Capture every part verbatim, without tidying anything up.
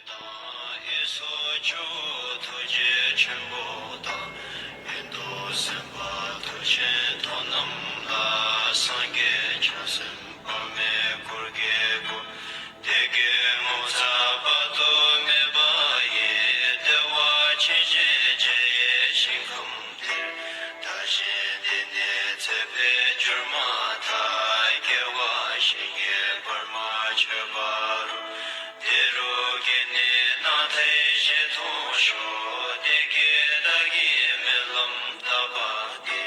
དང་། ཡེ་སུ་ཆོས་ཐུགས་རྗེ་ཆེན་པོ་དང་། ཡོན་ཏུ་སེམས་དཔའ་མཐུ་ཆེན་ཐོབ་རྣམས་ལ། སངས་རྒྱས་བྱང་སེམས་དཔག་མེད་འཁོར་གྱིས་བསྐོར། བདེ་དགེ་ངོ་མཚར་དཔག་ཏུ་མེད་པ་ཡི། བདེ་བ་ཅན་ཞེས་བྱ་བའི་ཞིང་ཁམས་དེར། བདག་གཞན་བདེ་གནས་ཚེ་འཕེལ་འགྱུར་མ་ཐག་སྐྱེ་བ་གཞན་གྱིས་བར་མ་ཆོད་པ་རུ། དེ་རུ་སྐྱེས་ནས་སྣང་མཐའི་ཞལ་མཐོང་ཤོག། བདེ་དགེ་བདག་གིས་སྨོན་ལམ་བཏབ་པ་དེ།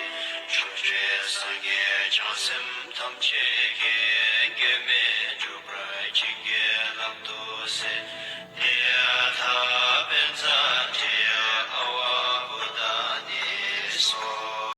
ཕྱོགས་བཅུའི་སངས་རྒྱས་བྱང་སེམས་ཐམས་ཅད་ཀྱིས། མགོན་མེད་འགྲུབ་པར་བྱིན་གྱིས་བརླབ་ཏུ་གསོལ།